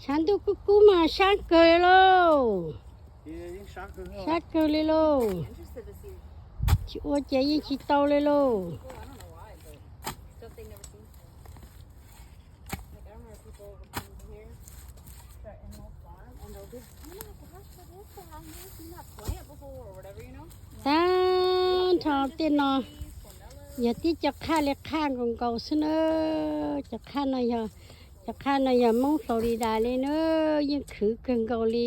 Sab ntuj kub kub mas sab kawg li lauj. Sab kawg li lauj. Tsis ua ces yeej tsis tau li lauj. Tag nrho tej no yog tib co qhaj li qhaj nkaus nkaus xwb na. Cov qhaj no yog, cov qhaj no yog Hmoob Florida li na, yeej khwv kawg nkaus li.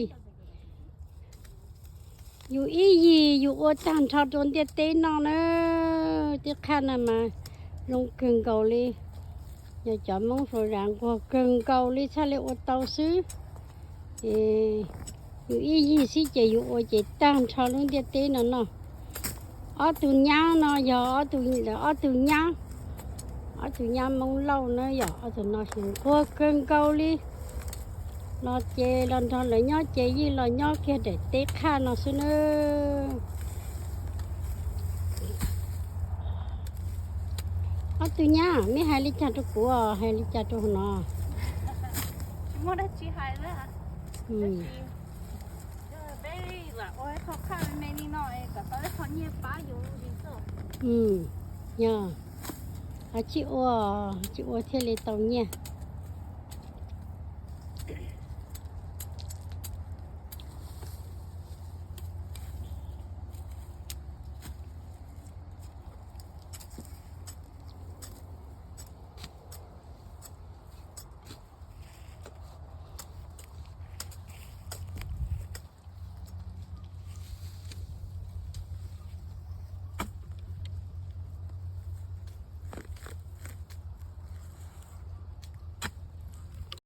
Yus ib yig yus ua tag nrho rau ntiaj teb no na. Tej qhaj no mas zoo kawg nkaus li. Yog cov Hmoob Florida nquag kawg nkaus li txhaj li ua tau xwb. Yus ib yig xwb ces yus ua ces tag nrho lub ntiaj teb no no. Ob tug nyab no yog ob tug, ob tug nyab, ob tug nyab Hmoob Lauj na yom, ob tug no nquag kawg nkaus li. Los ces los nrog lawv nyob ces yeej los nyob kiag daim teb qhaj no xwb na. Ob tug nyab, mej hais li cas rau kuv, hais li cas rau hauv no? Yog, tsis ua, tsis ua thiaj li tau nyiaj.